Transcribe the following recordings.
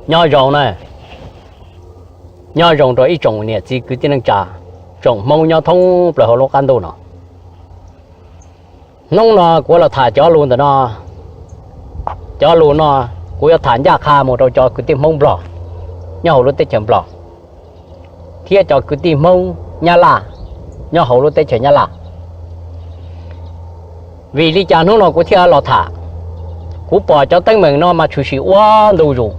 Nyob zoo na, nyob zoo rau ib tsoom niam txiv kwv tij neej tsa, tsoom Hmoob nyob thoob plaws hauv lub qab ntuj no. Hnub no kuv los tham cov lus ntawm no, cov lus no kuv yuav tham ncaj qha mus rau cov kwv tij Hmoob Nplog nyob hauv lub teb chaws Nplog, thiab cov kwv tij Hmoob Nyab Laj nyob hauv lub teb chaws Nyab Laj. Vim li cas hnub no kuv thiaj los tham? Kuv pom cov teeb meem no mas tshwm sim ua ntu zus,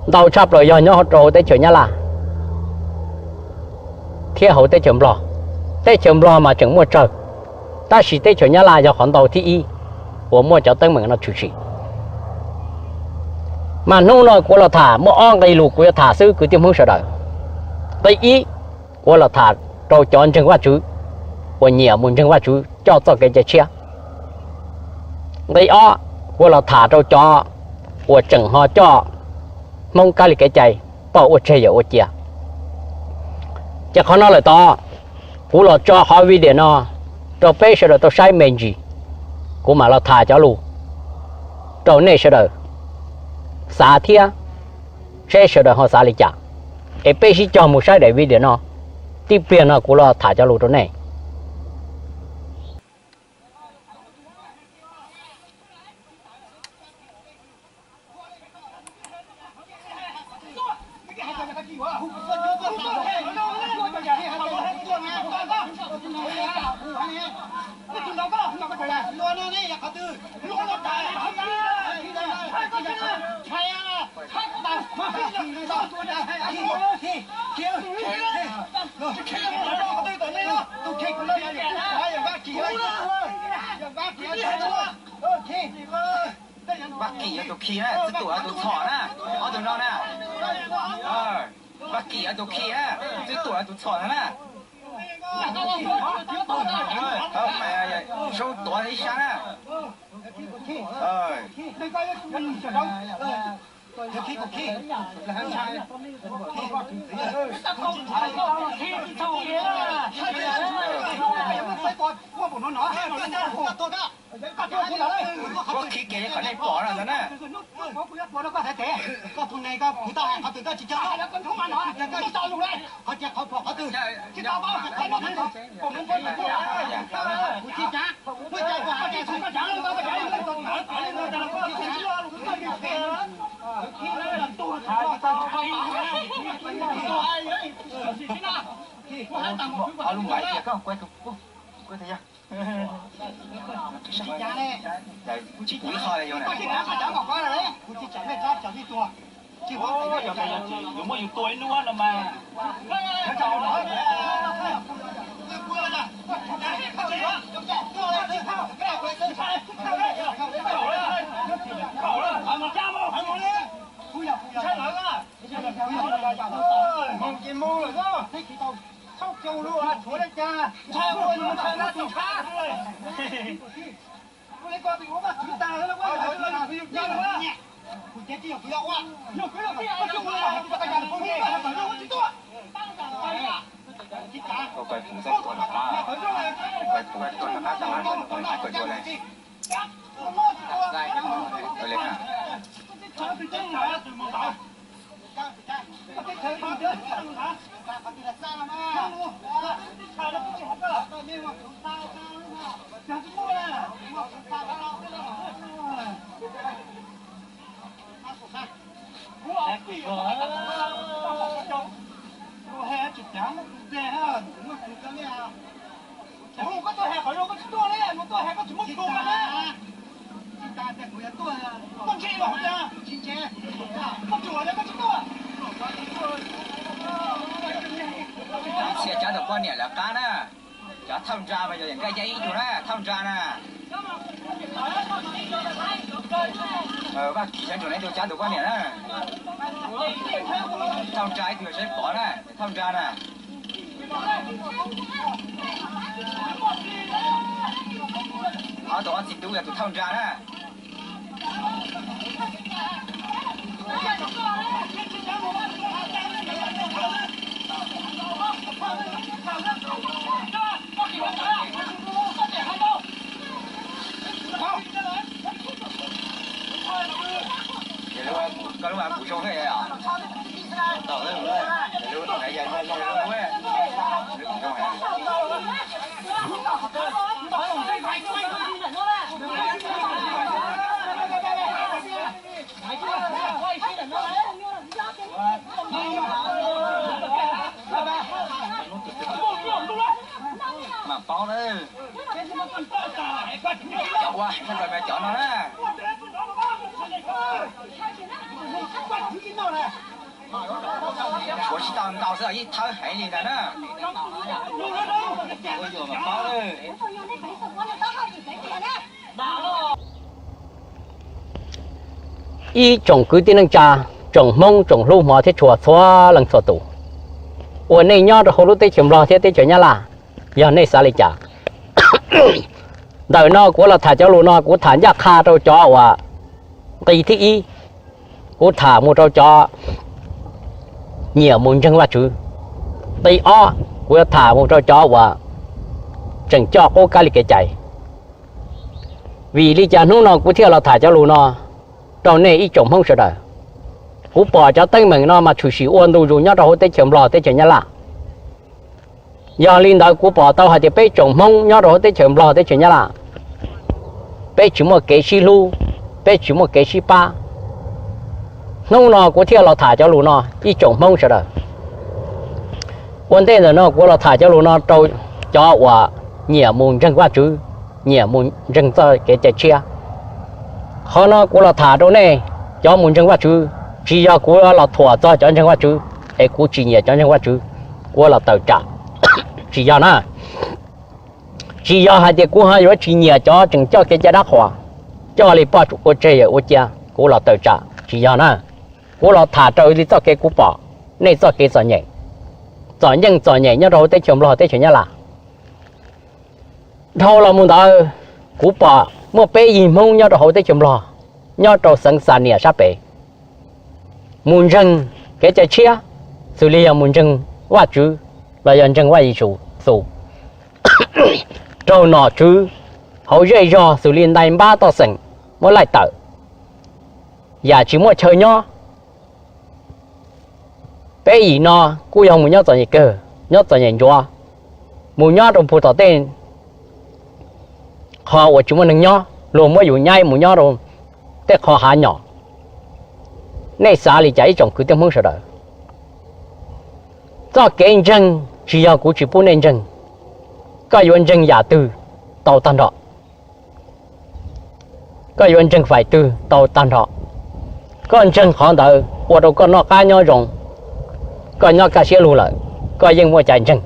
ntau tshaj plaws yog nyob rau hauv teb chaws Nyab Laj thiab hauv teb chaws Nplog. Teb chaws Nplog mas tseem muaj tsawg, tab sis teb chaws Nyab Laj yog qhov ntau thib ib uas muaj cov teeb meem no tshwm sim. Mas hnub no kuv los tham muaj ob nqe lus kuv yuav tham xwb kwv tij Hmoob sawv daws. Nqe ib, kuv los tham rau cov ntseeg Vajtswv uas nyiam mus ntseeg Vajtswv coj txoj kev cai tshiab. Nqe ob, kuv los tham rau cov uas tseem ho coj Hmoob kab li kev cai toj ua tseg yam ua cia. Ces qhov no lawm tod, kuv los tso qhov video no rau peb sawv daws tau saib me ntsis, kuv mam los tham cov lus rau nej sawv daws xav thiab, seb sawv daws ho xav li cas. Es peb sib cog mus saib daim video no, tib pliag no kuv los tham cov lus rau nej. Vaj Kim yog tus khi na, Txiv Tuam yog tus txhom na, ob tug no na. Vaj Kim yog tus khi na, Txiv Tuam yog tus txhom na. Sub tuav ib sab na. Kuv khi kiag li qhov nej pom no ntag na. Kuv tsis tso nej, kuv tsis tso nej, kuv tsis tso nej. Yus muab yus tua ib hnub no mas. Mus ces mus lawm. Txhob cog lus, tshuav li cas ntshai ua ntshai na tus tshab. Ua li ko tus yuav vaj tswv tag, Ib txhia cov tus poj niam lawv qab na. Cov thauj ntsa mas yog nkaj yaj ib tug na, thauj ntsa na. Vaj Kim sab nraud na, ib tug cov tus poj niam na. Thauj ntsa ib tug yog Saib Pov na, thauj ntsa na. Ob tug ob txiv tub yog tus thauj ntsa na. Ces koj lub Ib tsoom kwv tij neej tsa, tsoom Hmoob tsoom hlub hmov thiab tshua txhua leej txhua tus uas nej nyob rau hauv lub teb chaws Nplog thiab teb chaws Nyab Laj, yog nej xav li cas? Ntawm no kuv los tham cov lus no kuv tham ncaj qha rau cov uas nqi thib ib, kuv tham mus rau cov nyiam mus ntseeg Vajtswv. Nqi ob, kuv yuav tham mus rau cov uas tseem coj qub kab li kev cai. Vim li cas hnub no kuv thiaj los tham cov lus no rau nej ib tsoom Hmoob sawv daws? Kuv pom cov teeb meem no mas tshwm sim ua ntu zus nyob rau hauv teb chaws Nplog teb chaws Nyab Laj. Yog li ntawd kuv pom tau hais tias peb tsoom Hmoob nyob rau hauv teb chaws Nplog teb chaws Nyab Laj, peb tsis muaj kev sib hlub, peb tsis muaj kev sib pab. Hnub no kuv thiaj los tham cov lus no ib tsoom Hmoob sawv daws. Ua ntej ntawm no kuv los tham cov lus no rau cov uas nyiam mus ntseeg Vajtswv, nyiam mus ntseeg txoj kev cai tshiab. Qhov no kuv los tham rau nej cov mus ntseeg Vajtswv, tsis yog kuv los thuam txog cov ntseeg Vajtswv, es kuv tsis nyiam cov ntseeg Vajtswv, kuv los tawm tsam. Tsis yog na. Tsis yog hais tias kuv ho yuav tsis nyiam cov tseem coj kev cai dab qhuas, coj li poj ua tseg yawm ua cia, kuv los tawm tsam, tsis yog na. Kuv los tham raws li txoj kev kuv pom, nej txoj kev txom nyem, txom nyeej txom nyem nyob rau hauv teb chaws Nplog teb chaws Nyab Laj. Dhau los mus ntawd, kuv pom muaj peb yig Hmoob nyob rau hauv teb chaws Nplog, nyob rau xeev Xa Nias sab pem, mus ntseeg kev cai tshiab, xws li yog mus ntseeg Vajtswv los yog ntseeg Vaj Yexus Xus raug nom tswv hauv zej zog xws li ntais npab toj xeem muab laij tawm, yam tsis muaj chaw nyob. Peb yim no kuj yog mus nyob txom nyem kawg, nyob txom nyem ntsuav, mus nyob rau puag tom tej qho uas tsis muaj neeg nyob, luag muab yus nyaib mus nyob rau tej qho hav nyom. Nej xav li cas ib tsoom kwv tij Hmoob sawv daws? Txoj kev ntseeg tsis yog kuv tsis pub nej ntseeg, koj yuav ntseeg yam twg tau tag nrho, koj yuav ntseeg fais twg tau tag nrho. Koj ntseeg qhov ntawd ua rau koj noj qab nyob zoo, koj nyob kaj siab lug lawm, koj yeej muaj cai ntseeg.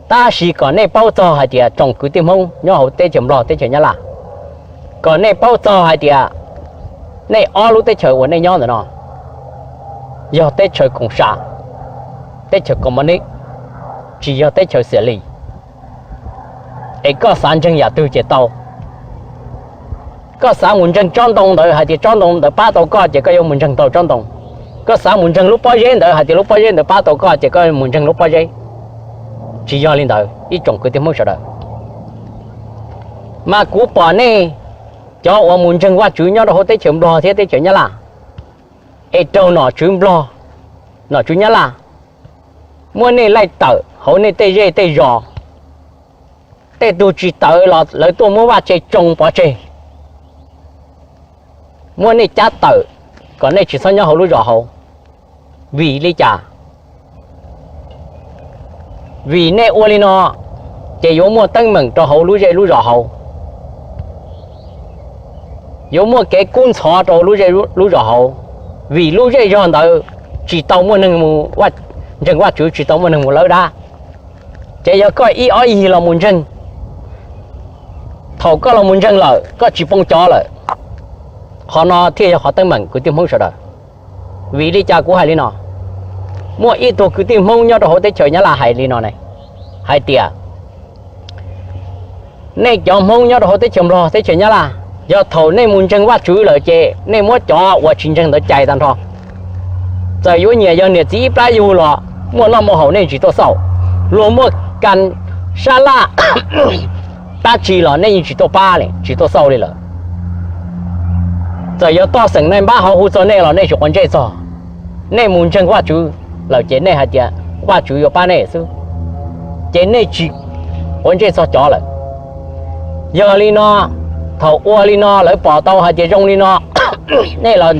Tab sis kom nej paub txog hais tias tsoom kwv tij Hmoob nyob hauv teb chaws Nplog teb chaws Nyab Laj, kom nej paub txog hais tias nej ob lub teb chaws uas nej nyob ntawm no yog teb chaws koom sam, teb chaws koos mus nib, tsis yog teb chaws xiam lis. Es koj xav ntseeg yam twg ces tau. Koj xav mus ntseeg tsob ntoo ntawd hais tias tsob ntoo ntawd pab tau koj ces koj yuav mus ntseeg tau tsob ntoo. Koj xav mus ntseeg lub pob zeb ntawd hais tias lub pob zeb ntawd pab tau koj ces koj mus ntseeg lub pob zeb. Tsis yog li ntawd ib tsoom kwv tij Hmoob sawv daws. Mas kuv pom nej cov uas mus ntseeg Vajtswv nyob rau hauv teb chaws Nplog thiab teb chaws Nyab Laj, es raug nom tswv Nplog, nom tswv Nyab Laj muab nej laij tawm hauv nej tej zej tej zos. Tej tug tsis tawv los lawv tuaj muab vaj tse tsoo pov tseg, muab nej cab tawm kom nej tsis txhob nyob hauv lub zos hauv. Vim li cas? Vim nej ua li no ces yuav muaj teeb meem rau hauv lub zej lub zos hauv, yuav muaj kev kub ntxhov rau lub zej lub zos hauv. Vim lub zej zog ntawd tsis tau muaj neeg mus ntseeg Vajtswv, tsis tau muaj neeg mus lawb dab. Ces yog koj ib ob yig los mus ntseeg, thaum koj los mus ntseeg lawm koj tsis poob cov lawm. Qhov no thiaj yog qhov teeb meem kwv tij Hmoob sawv daws. Vim li cas kuv hais li no? Muaj ib tug kwv tij Hmoob nyob rau hauv teb chaws Nyab Laj hais li no ne, hais tias nej cov Hmoob nyob rau hauv teb chaws Nplog teb chaws Nyab Laj, yog thaum nej mus ntseeg Vajtswv lawm ces nej muab cov uas tsis ntseeg ntawd cais tag nrho. Txawm yuav nyiam yog niam txiv ib plab yug los muaj noj muaj haus nej tsis tuaj xauj, luag muaj kas sab laj dab tsi los nej yeej tsis tuaj pab li, tsis tuaj xauj li lawm. Txawm yog toj xeem nais npab hauv hu txog nej los nej tsis quav ntsej txog. Nej mus ntseeg Vajtswv lawm ces nej hais tias Vajtswv yuav pab nej xwb, ces nej tsis quav ntsej txog cov lawm. Yog li no, thaum ua li no lawv pom tau hais tias zoo li no, nej los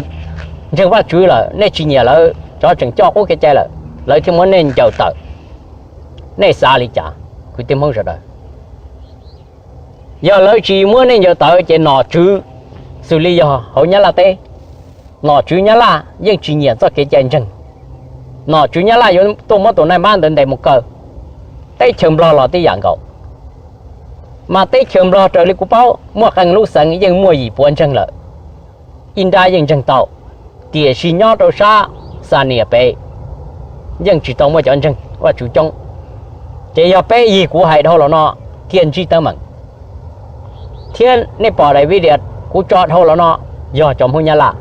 ntseeg Vajtswv lawm, nej tsis nyiam lawv cov tseem coj qub kev cai lawm, lawv thiaj muab nej ncaws tawm. Nej xav li cas? kwv tij Hmoob sawv daws. Yog lawv tsis muab nej ncaws tawm ces nom tswv xws li yog hauv Nyab Laj teb, nom tswv Nyab Laj yeej tsis nyiam txoj kev cai ntseeg. Nom tswv Nyab Laj yuav tuaj muab tus naj mab ntawd ntes mus kaw. Teb chaws Nplog los tib yam nkaus. Mas teb chaws Nplog raws li kuv paub muaj qee lub xeev yeej muaj yim puav ntseeg lawm, ib nrab yeej ntseeg tau, tiam sis nyob rau sab Xa Nias pem yeej tsis tau muaj cov ntseeg Vajtswv coob. Ces yog peb yim kuv hais dhau los no thiaj ntsib teeb meem, thiab nej pom daim video kuv tso dhau los no yog cov Hmoob Nyab Laj.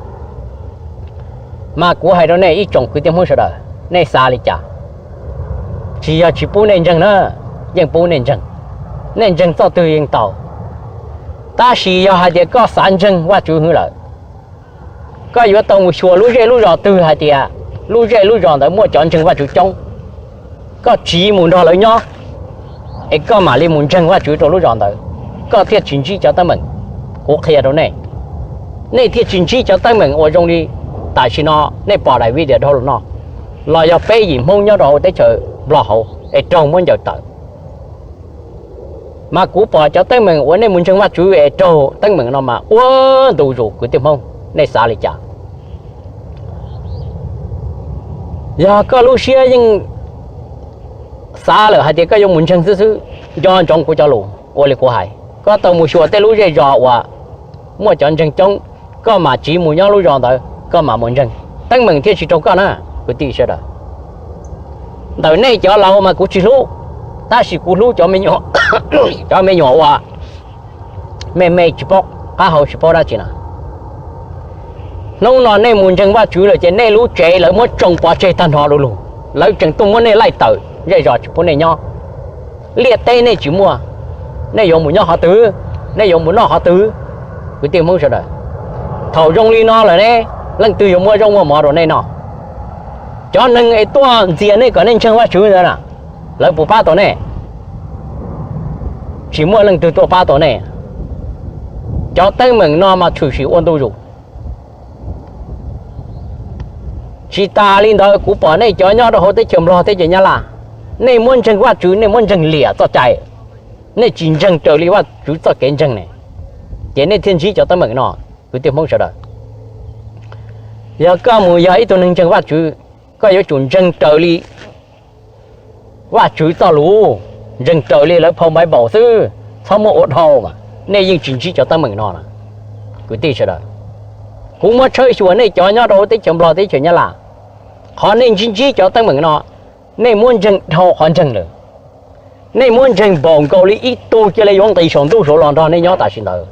Mas kuv hais rau nej ib tsoom kwv tij Hmoob sawv daws, nej xav li cas? Tsis yog tsis pub nej ntseeg na, yeej pub nej ntseeg, nej ntseeg txoj twg yeej tau. Tab sis yog hais tias koj xav ntseeg Vajtswv hwv lawm, koj yuav tau mus xyuas lub zej lub zos twg hais tias lub zej lub zos ntawd muaj cov ntseeg Vajtswv coob, koj tsiv mus nrog lawv nyob, es koj mam li mus ntseeg Vajtswv rau lub zos ntawd, koj thiaj tsis ntsib cov teeb meem kuv qhia rau nej. Nej thiaj tsis ntsib cov teeb meem uas zoo li tam sim no nej pom daim video dhau los no, los yog peb yim Hmoob nyob rau hauv teb chaws Nplog hauv es raug muab ncaws tawm. Mas kuv pom cov teeb meem uas nej mus ntseeg Vajtswv es raug teeb meem no mas ua ntu zus kwv tij Hmoob, nej xav li cas? Yog koj lub siab yeej xav lawm hais tias koj yuav mus ntseeg xwb xwb, nco ntsoov kuv cov lus ua li kuv hais, koj tau mus xyuas tej lub zej zos uas muaj cov ntseeg coob, koj mam tsiv mus nyob lub zos ntawd koj mam mus ntseeg, teeb meem thiaj tsis raug koj na, kwv tij sawv daws. Ntawm nej cov laus mas kuv tsis hlub, tab sis kuv hlub cov me nyuam, cov me nyuam uas me me tsis paub qab hau tsis paub dab tsi na. Hnub no nej mus ntseeg Vajtswv lawm ces nej lub tsev lawv muab tsoo pov tseg tag nrho du lug, lawv tseem tuaj muab nej laij tawm zej zos tsis pub nej nyob. Liaj teb nej tsis muaj, nej yuav mus nyob qhov twg? Nej yuav mus noj qhov twg? Kwv tij Hmoob sawv daws, thaum zoo li no lawm ne, leej twg yuav muaj zaub muaj mov rau nej noj? Cov neeg es tuaj ntxias nej kom nej ntseeg Vajtswv ntawd na, lawv puas pab tau nej? Tsis muaj leej twg tuaj pab tau nej. Cov teeb meem no mas tshwm sim ua ntu zus. Tsis tas li ntawd kuv pom nej cov nyob rau hauv teb chaws Nplog teb chaws Nyab Laj, nej muab ntseeg Vajtswv, nej muab ntseeg liam txoj cai, nej tsis ntseeg raws li Vajtswv txoj kev ntseeg ne, ces nej thiaj ntsib cov teeb meem no, kwv tij Hmoob sawv daws. Yog koj mus yog ib tug neeg ntseeg Vajtswv, koj yuav tsum ntseeg raws li Vajtswv txoj lus, ntseeg raws li lawv phau Npaiv Npaum xwb, txhob muab ua dhau mas nej yeej tsis ntsib cov teeb meem no na, kwv tij sawv daws. Kuv muab tshawb xyuas nej cov nyob rau teb chaws Nplog teb chaws Nyab Laj, qhov nej ntsib ntsib cov teeb meem no, nej muab ntseeg dhau qhov ntseeg lawm. Nej muab ntseeg npaum nkaus li ib tug cia li yuav nqis saum ntuj saud los nrog nej nyob tam sim ntawd.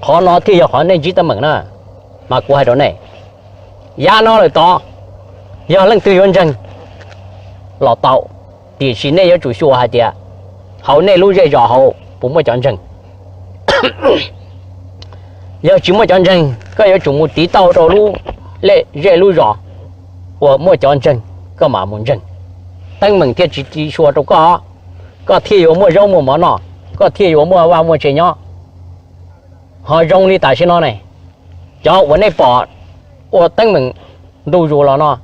Qhov no thiaj yog qhov nej ntsib teeb meem na. Mas kuv hais rau nej, yav no lawm tod, yog leej twg yuav ntseeg los tau, tiam sis nej yuav tsum xyuas hais tias hauv nej lub zej zos hauv puas muaj cov ntseeg. Yog tsis muaj cov ntseeg, koj yuav tsum mus tiv tauj rau lub zej lub zos uas muaj cov ntseeg, koj mam mus ntseeg, teeb meem thiaj tsis tsis sua rau koj, koj thiaj yuav muaj zaub muaj mov noj, koj thiaj yuav muaj vaj muaj tse nyob. Ho zoo li tam sim no ne, cov uas nej pom ua teeb meem ntu zus los no,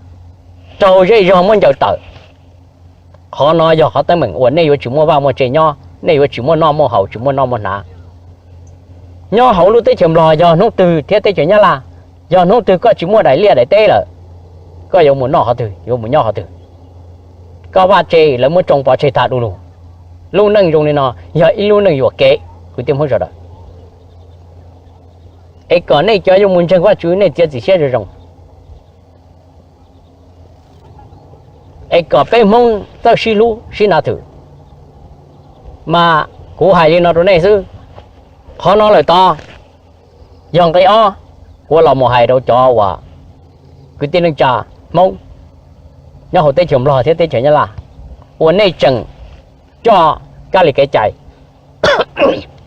raug zej zog muab ncaws tawm. Qhov no yog qhov teeb meem uas nej yuav tsis muaj vaj muaj tse nyob, nej yuav tsis muaj noj muaj haus, tsis muaj noj muaj hnav. Nyob hauv lub teb chaws Nplog yog hnub twg thiab teb chaws Nyab Laj, yog hnub twg koj tsis muaj daim liaj daim teb lawm, koj yuav mus noj qhov twg, yuav mus nyob qhov twg? Koj vaj tse lawv muab tsoo pov tseg tag du lug. Lub neej zoo li no yog ib lub neej yuam kev, kwv tij Hmoob sawv daws. Es kom nej cov yuav mus ntseeg Vajtswv nej txiav txim siab zoo zoo, es kom peb Hmoob txawj sib hlub sib nav thwm. Mas kuv hais li no rau nej xwb. Qhov no lawm tod, yog nqe ob, kuv los mus hais rau cov uas kwv tij neej tsa Hmoob nyob hauv teb chaws Nplog thiab teb chaws Nyab Laj, uas nej tseem coj kab li kev cai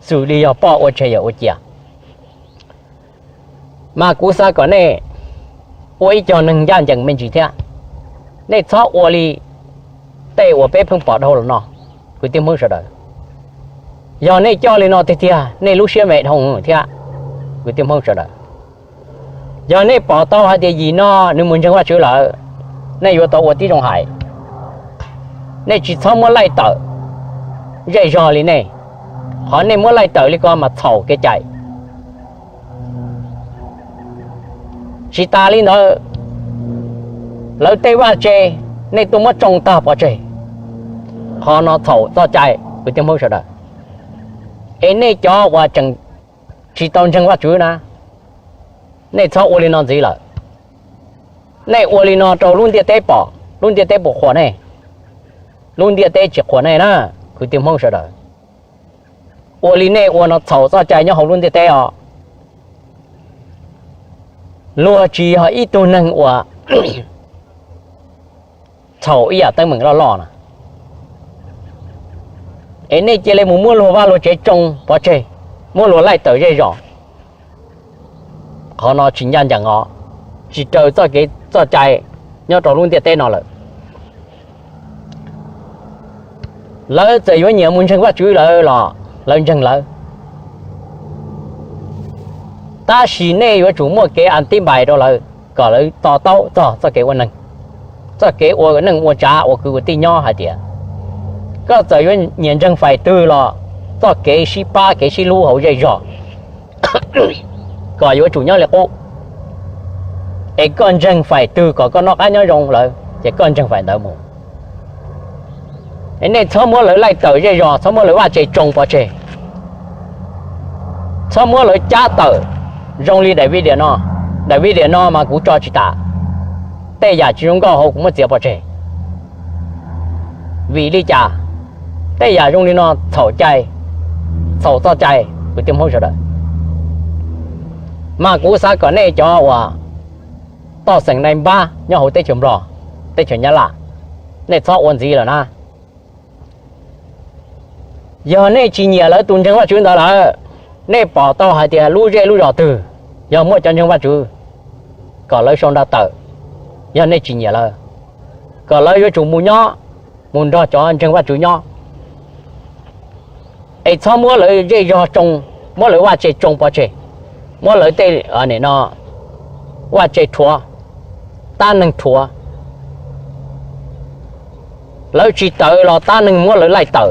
xws li yog poj ua tseg yawm ua cia. Mas kuv xav kom nej ua ib co neeg ncaj ncees me ntsis thiab. Nej txhob ua li tej uas peb pheej pom dhau los no, kwv tij Hmoob sawv daws. Yog nej coj li no tiag tiag, nej lub siab me dhau thiab, kwv tij Hmoob sawv daws. Yog nej pom tau hais tias yim no nws mus ntseeg Vajtswv lawm, nej yuav tau ua tib zoo hais. Nej tsis txhob muab laij tawm, zej zog li nej, qhov nej muab laij tawm li ko mas txhaum kev cai. Tsis tas li ntawd, lawv tej vaj tse nej tuaj muab tsoo tag pov tseg, qhov no txhaum txoj cai kwv tij Hmoob sawv daws. Es nej cov uas tseem tsis tau ntseeg Vajtswv na, nej txhob ua li no ntxiv lawm. Nej ua li no rau lub ntiaj teb pom, lub ntiaj teb puas qhuas nej? Lub ntiaj teb tsis qhuas nej na, kwv tij Hmoob sawv daws. Ua li nej ua no txhaum txoj cai nyob hauv lub ntiaj teb os. Luag tsis yog ib tug neeg uas txhaum ib yam teeb meem loj loj na, es nej cia li mus muab luag vaj luag tsev tsoo pov tseg, muab luag laij tawm zej zos. Qhov no tsis ncaj ncees os, tsis raws txoj kev txoj cai nyob rau lub ntiaj teb no lawm. Lawv txawm yuav nyiam mus ntseeg Vajtswv lawm los lawv ntseeg lawv, tab sis nej yuav tsum muaj kev a tib npais rau lawv kom lawv to taub txog txoj kev ua neeg, txoj kev ua neej ua tsav ua kwv ua tij nyob hais tias, koj txawm yuav nyiam ntseeg fais twg los txoj kev sib pab kev sib hlub hauv zej zog kom yuav tsum nyob li qub. Es koj ntseeg fais twg kom koj noj qab nyob zoo lawm ces koj ntseeg fais ntawd mus. Es nej txhob muab lawv laij tawm zej zos, txhob muab lawv vaj tse tsoo pov tseg, txhob muab lawv cab tawm zoo li daim video no. Daim video no mas kuv tso tsis tas, tej yam tsis zoo nkauj hauv kuv muab txiav pov tseg. Vim li cas? Tej yam zoo li no txhaum cai, txhaum txoj cai kwv tij Hmoob sawv daws. Mas kuv xav kom nej cov uas toj xeem nai npab nyob hauv teb chaws Nplog, teb chaws Nyab Laj, nej txhob ua ntxiv lawm na. Yog nej tsis nyiam lawv tus ntseeg Vajtswv ntawd lawm, nej pom tau hais tias lub zej lub zos twg yog muaj cov ntseeg Vajtswv, kom lawv sau nra tawm. Yog nej tsis nyiam lawv, kom lawv yuav tsum mus nyob, mus nrog cov ntseeg Vajtswv nyob. Es txhob muab lawv zej zog tsoo, muab lawv vaj tse tsoo pov tseg, muab lawv tej no vaj tse rhuav, tab neeg rhuav. Lawv tsis tawm los tab neeg muab lawv laij tawm,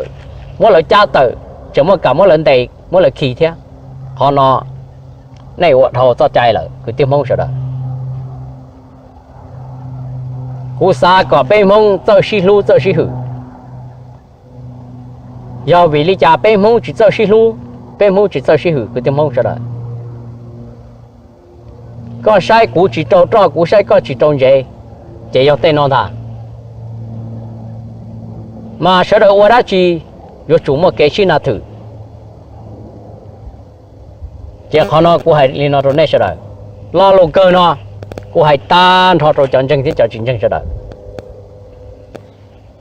muab lawv cab tawm, tseem muaj kam muab lawv ntes muab lawv khi thiab. Qhov no nej ua dhau txoj cai lawm kwv tij Hmoob sawv daws. Kuv xav kom peb Hmoob txawj sib hlub txawj sib hwm. Yog vim li cas peb Hmoob tsis txawj sib hlub, peb Hmoob tsis txawj sib hwm kwv tij Hmoob sawv daws? Koj saib kuv tsis rau roj, kuv saib koj tsis rau ntsev, ces yog tej no ntag. Mas sawv daws ua dab tsi yuav tsum muaj kev sib na thwm. Ces qhov no kuv hais li no rau nej sawv daws, lo lus kawg no kuv hais tag nrho rau cov ntseeg thiab cov tsis ntseeg sawv daws.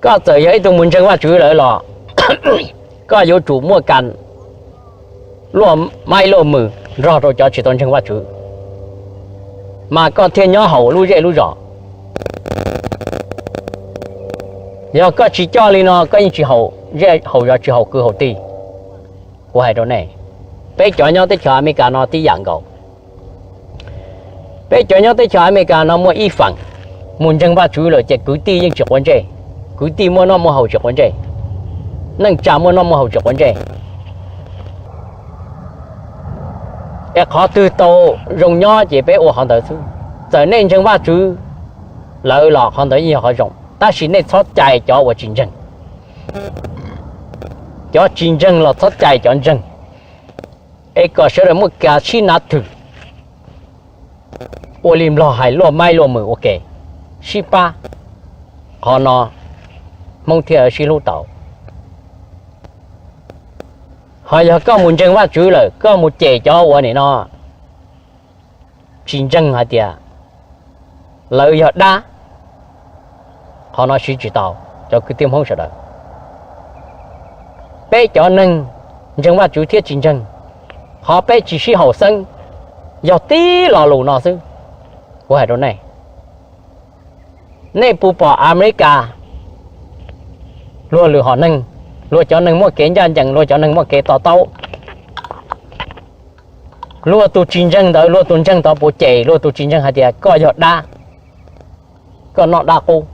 Koj txawm yog ib tug mus ntseeg Vajtswv lawm los koj yuav tsum muaj kas luaj maib luaj mws nrog rau cov tsis tau ntseeg Vajtswv, mas koj thiaj nyob haum lub zej lub zos. Yog koj tsis coj li no koj yeej tsis haum zej haum zos tsis haum kwv haum tij. Kuv hais rau nej, peb cov nyob teb chaws Amelikas no tib yam nkaus. Peb cov nyob teb chaws Amelikas no muaj ib feem mus ntseeg Vajtswv lawm ces kwv tij yeej tsis quav ntsej, kwv tij muaj noj muaj haus tsis quav ntsej, neej tsa muaj noj muaj haus tsis quav ntsej. Es qhov twg tau zoo nyob ces peb ua qhov ntawd xwb. Txawm nej ntseeg Vajtswv lawm los qhov ntawd yeej yog qhov zoo, tab sis nej txhob cais cov uas tsis ntseeg. Cov tsis ntseeg los txhob cais cov ntseeg, es kom sawv daws muaj kas sib na thwm, ua li Nplog hais luaj maib luaj mws ua ke, sib pab, qhov no Hmoob thiaj sib hlub tau. Ho yog koj mus ntseeg Vajtswv lawm koj mus cem cov uas nim no tsis ntseeg hais tias lawv yog dab, qhov no siv tsis tau. Cov kwv tij Hmoob sawv daws, peb cov neeg ntseeg Vajtswv thiab tsis ntseeg, qhov peb tsis sib haum xeeb yog tib lo lus no xwb. Kuv hais rau nej, nej puas pom Amelikas luag lwm hom neeg, luag cov neeg muaj kev ncaj ncees, luag cov neeg muaj kev to taub, luag tus tsis ntseeg ntawd luag tus ntseeg tod puas cem luag tus tsis ntseeg hais tias koj yog dab, koj noj dab qub?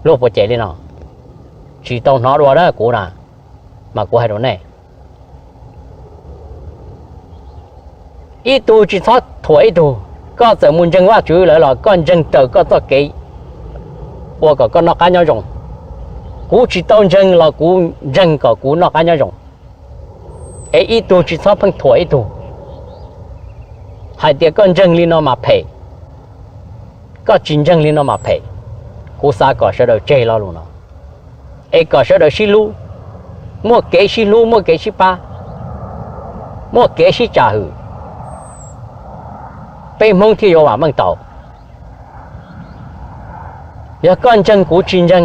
Luag puas cem li no? tsis tau hnov dua na kuv na, mas kuv hais rau nej, ib tug tsis txhob thuam ib tug. Koj txawm mus ntseeg Vajtswv lawm los koj ntseeg raws koj txoj kev ua kom koj noj qab nyob zoo. Kuv tsis tau ntseeg los kuv ntseeg kom kuv noj qab nyob zoo. Es ib tug tsis txhob pheej thuam ib tug hais tias koj ntseeg li no mas phem, koj tsis ntseeg li no mas phem. Kuv xav kom sawv daws tseg lo lus no, es kom sawv daws sib hlub, muaj kev sib hlub, muaj kev sib pab, muaj kev sib tsa hwm, peb Hmoob thiaj yuav vam meej tau. Yog koj ntseeg kuv tsis ntseeg,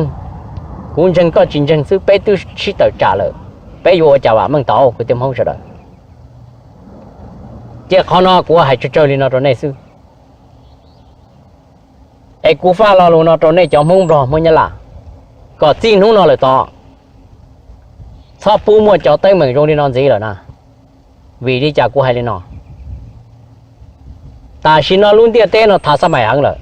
kuv ntseeg koj tsis ntseeg xwb peb twb sib tawm tsam lawm, peb yuav ua cas vam meej tau kwv tij Hmoob sawv daws? Ces qhov no kuv hais tsawg tsawg li no rau nej xwb. Es kuv faj lo lus no rau nej cov Hmoob Nplog Hmoob Nyab Laj, kom txij hnub no lawm tod, txhob pub muaj cov teeb meem zoo li no ntxiv lawm na. Vim li cas kuv hais li no? Tam sim no lub ntiaj teb no thav xab mais heev lawm.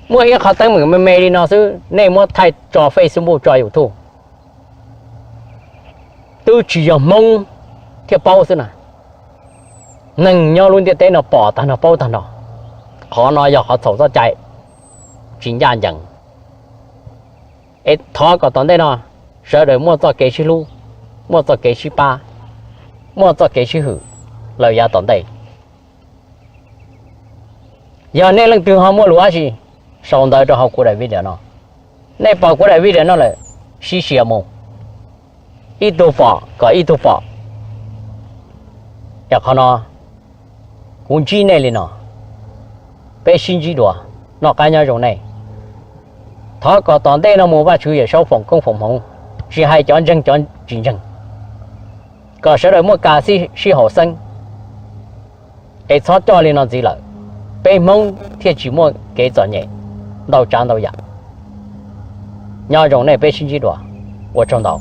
Muaj ib qho teeb meem me me li no xwb nej muab thaij tso Facebook tso YouTube, twb tsis yog Hmoob thiaj paub xwb na. Neeg nyob lub ntiaj teb no pom tag nrho paub tag nrho. Qhov no yog qhov txhaum txoj cai tsis ncaj ncees. Es thov kom tom ntej no sawv daws muaj txoj kev sib hlub, muaj txoj kev sib pab, muaj txoj kev sib hwm lawm yav tom ntej. Yog nej leej twg ho muaj lus dab tsi, sau ntawv rau hauv kuv daim video no. Nej pom kuv daim video no lawm, sib sia mus, ib tug pom kom ib tug pom. Es qhov no kuv ntsib nej li no, peb sib ntsib dua, noj qab nyob zoo nej. Thov kom tom ntej no mus Vajtswv Yawm Saub foom koob foom hmoov, tsis hais cov ntseeg cov tsis ntseeg, kom sawv daws muaj kas sib haum xeeb, es txhob coj li no ntxiv lawm, peb Hmoob thiaj tsis muaj kev txom nyem ntau tsav ntau yam. Nyob zoo nej, peb sib ntsib dua, ua tsaug ntau.